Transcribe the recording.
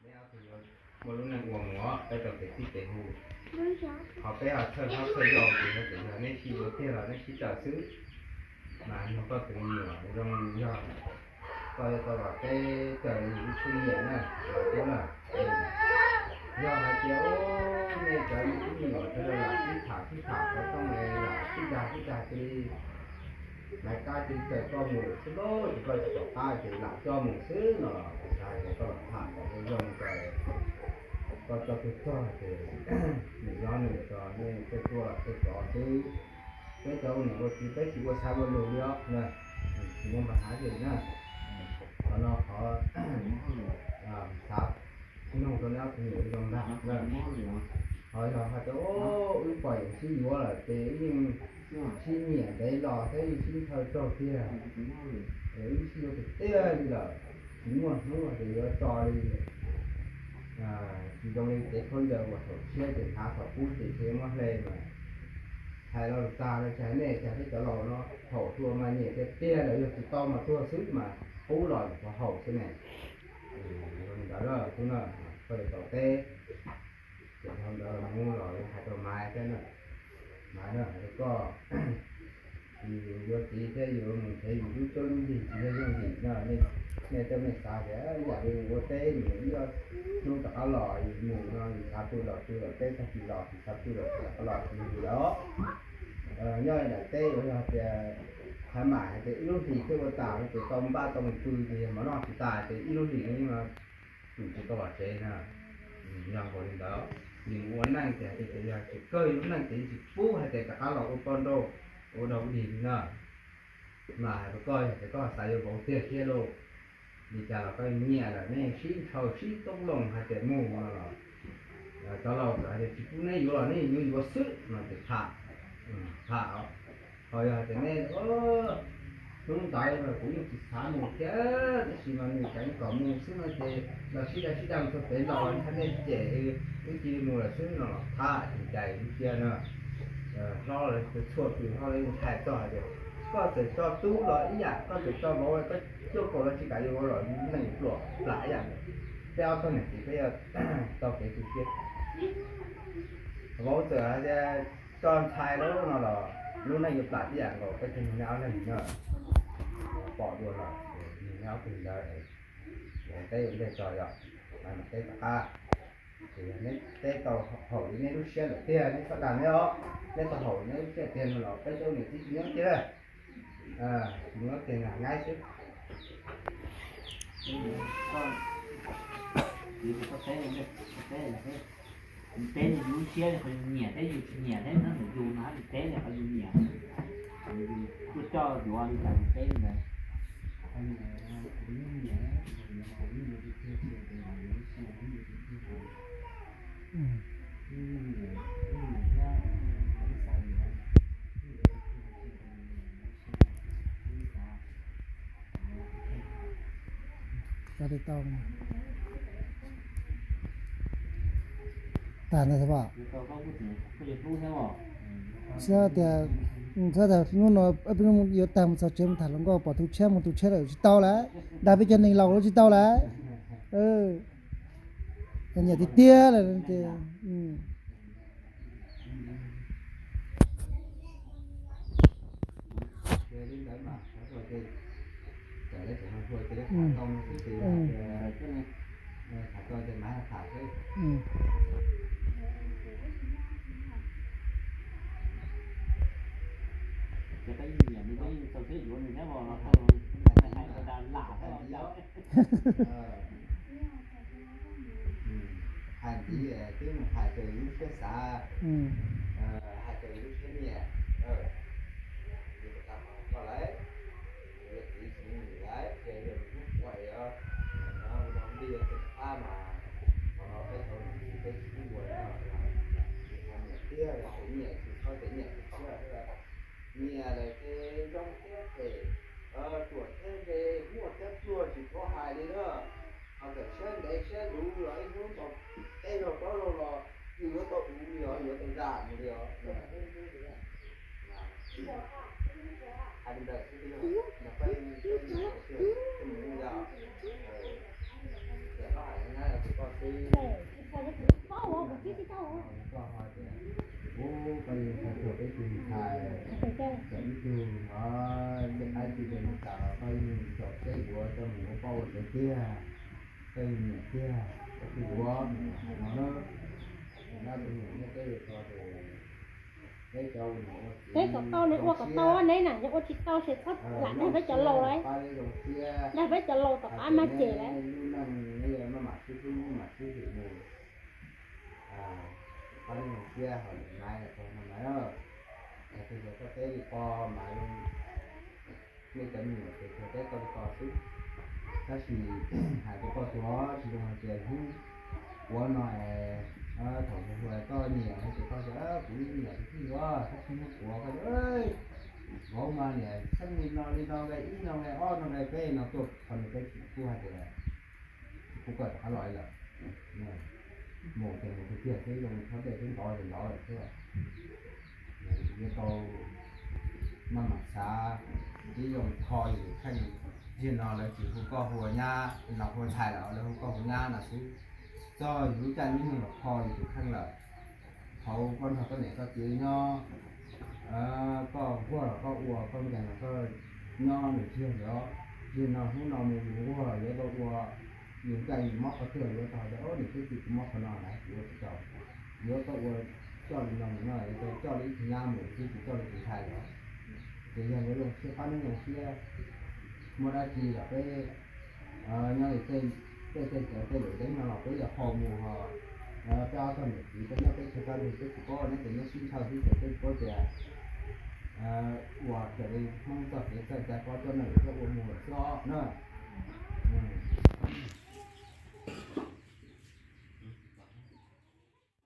Neb ob tug yuav muaj lub neej ua mus, peb tau kev txib kev hu. Qhov peb ho txhawj hlob txhawj yau ces yog tias yog neb sib yuav tiag los neb sib tawm xwb. Mas yog koj tus me nyuam zoo, yog koj yuav tau los peb kawm li ib tug nyiam na, los tub na. Yog hais tias nej cov me tub me nyuam sawv daws lam sib tham sib tham xov tooj es lam sib dag sib dag cia li, nais kab cia li tawm koj mus xwb lauj, ces koj tsis tom qab ces lam coj mus xwb no los kuv xav hais tias koj los tham kom zoo zoo rau koj coj tuaj txog ces nws nyob nws, rau nej tuaj tuaj los tuaj txog xwb. Peb cov ua niam ua txiv peb tsis ua xav ua lus li os na, tsis muaj npa hav li na. Qhov no qhov xav nug rau neb ob tug me nyuam zoo ntag na. Qhov yog hais tias wb pom yeej sib yuav lawm ces wb yeej sib nyiam ntev los thiab yeej sib ntshaw raug tiag, wb sib yuav tiag tiag li lawm, tsis muaj hnub hais tias yuav tso li. Tsis zoo li kev khaub ncaws uas thaum tshiab ces hnav thaum kub ces tsis muab hle mas hais los lus tag no, tsis hais nej, tsis hais peb cov laus no, thaum tuaj mas nyiam tiag tiag lawm, yog tsis tau mas tuag xwb mas qub los puas haum xwb ne. Li ntawd tub na, koj yuav tau teb. Ces dhau ntawd mus los hais rau Maiv thiab na, Maiv na, hais rau koj, yus yuav txiv thiab yus mus nrhiav yus lub cuab lub yig tsis yog yooj yim no. Nej tej mej xav tias yam li mus ua teb nws ib ob hnub rov qab los, yus mus no yus xav pw los pw, los teb tag kis los tsis xav pw los tsis rov qab los tsis yog li lawm. Nyob daim teb uas yog tias qhov mam hais tias ib lub hlis thiaj ua tas no ces tau npaj tau mus pw ces yog mov noj tsis tas ces ib lub hlis no yeej tsum tsis tau los tsev na. Yog nkaus li ntawd, yus mus ua neej ces hais tias yog tsis kawg yus lub neej ces yeej tsis pub hais tias rov qab los ua poj nrauj ua dog ua dig li na. Mas hais rau koj, yog tias koj xav yuav vauv tiag thiab lauj, li cas los koj nyiam lawm nej sib ntshaw sib toob loo hais tias mus no los cov laus txawm hais tias tsis pub neb yuav los nej yuav yuav xwb no ces tham, tham. Ho yog hais tias neb, hnub ntawd mas kuv yeej tsis xav mus thiab, tab sis mas nws tseem kom mus xwb no ces los sib dai sib dai mus txog pem los, ntshai nej cem, wb cia li mus lawm xwb no los tham tsis cais li cia na. Hlob lawv txhua tus hlob lawv yeej ntshai txog hais tias koj txawm tso tub los ib yam, koj txawm tso vauv, koj cuaj kaum los tsis kam yuav vauv los neeg pluam plam ib yam. Peb ob tug niam txiv peb yuav tau kev tu siab. Vauv txawm hais tias tso ntshai lawm no los lub neej yuav plam ib yam nkaus peb cov neeg ob leeg na. Pom dua los nws nyob ob tug ntawd, teb yuav ntej tso yom, mas teb tom qab. Ces yog neb teb tau haum li nej lub siab lawm tiag neb txhob dag neb os, neb tau haum neb lub siab tiag no los peb cov niam txiv tsis nyob tiag, tsis nyob tiag nqa ngaib xwb. Teb li yus lub siab li qhov yus nyiam thiab yus tsis nyiam thiab, nyob ntawm yus mas hab yus teb li qhov yus nyiam, yus kuj coj yuav li cas yus teb li ntawd. Xav li tau. Tag ntawd xwb pom. Xyov tias, xyov tias hnub no peb yuav tag mus txog tsev mus tham hluas nkauj pom tus tshiab mus tus tshiab lawm tsis tau lawm, dag peb cov neeg laus lawm tsis tau lawm. Nyiam tiag tiag lawm ces hais ntxiv twb mus hais raws lub siab xav, hais raws lub siab nyiam. Yus tau qhov koj lawm, yus yog txiv tsis nyiam lawm ces yog nws hnub qhuav es os, ua dog dig tus qab mas qhov no peb tau peb tsis ua no, nyiam tiag, nyiam tsis txhob tias nyiam tsis txhob, nyiam lawm ces zoo thiab ces ruam thiab nqe, muaj thiab pluag tsis paub hais li na. Ho txawm siab ntev siab luv los ib hnub tau peb zaug plaub zaug los yus yuav tau duv li os, yuav tau zam mus li os. Hais li ntawd xwb, peb peb mus yog, ces koj hais nyab tus koj Koj ho tias, ub, koj yeej txhua txhua peb tug ntxhais, txawm ib tug hnov tej qaib tij tej ntxhais, koj yeej caum teb yuav coj mus ua poj ua sev tiag, koj yeej nyiam tiag, koj twb yuav hais no na. Nyob tus niam nyob teb ko ces peb cov ua niam ua txiv, peb kom tau neb ua kom tau, neb na yog ua tsis tau ces txhob lam dag peb cov laus lawm, dag peb cov laus tom qab mas cem lawm. Lub neej neb yuav maj mam sib hlub maj mam sib hwm mus, pab neb zoo siab ho lwm naiv no mas, yog twg yog koj teb li ko mas, nej cov me nyuam ces tsuas teb koj li ko xwb. Tab sis hais rau koj tsuas tsis zoo hais tias hnub puav no es thaum hluas hluas koj nyiam no ces koj tias kuv yeej nyiam tus tij os, tab sis hnub puav koj tias vauv mas niam xeeb li no li no nqe ib no nqe ob no nqe peb no tuaj qhov no peb tsis kuj hais tias kuv koj rov qab los li lawm. Mus ces mus tiag tiag xwb, zoo txhob dej xwb ntov ces ntov lawm xwb. Yuav tau maj mam xav, tib zoo kho yus tus kheej. Zaum no lawv tsis hu koj hu ua nyab los hu ua ntxhais lawm, lawv hu koj hu ua nyab no xwb. Txog yus lub caij lub nyoog los kho yus tus kheej lawm. Thaum koj nrog koj niam koj txiv nyob, koj nquag los koj ua, koj nkees los koj nyob nws tsis yog li os. Zaum no hnub no mus yus nquag los yuav tau ua, yus nkees yus mob qhov twg los yuav tau hais tias niam thiab txiv kuv mob qhov no na kuv ua tsis tau. Yuav tau ua coj li no mus no, yuav tau coj li ib tug nyab mus xwb tsis coj li tus ntxhais li os. Ces yog yuav zoo siab pab neb zoo siab, muaj dab tsi los peb nyob li tej tej cawv tej lus deeb no los peb yuav haus mus ho. Peb ob tog niam txiv peb nyob peb chaw kaj ntug peb tsis paub neb ces neb sib ntshaw xwb ces peb tsis paub tias ua raws li Hmoob txoj kev txawj cai pob coj neeg yuav coj ua mus lawm xwb os na.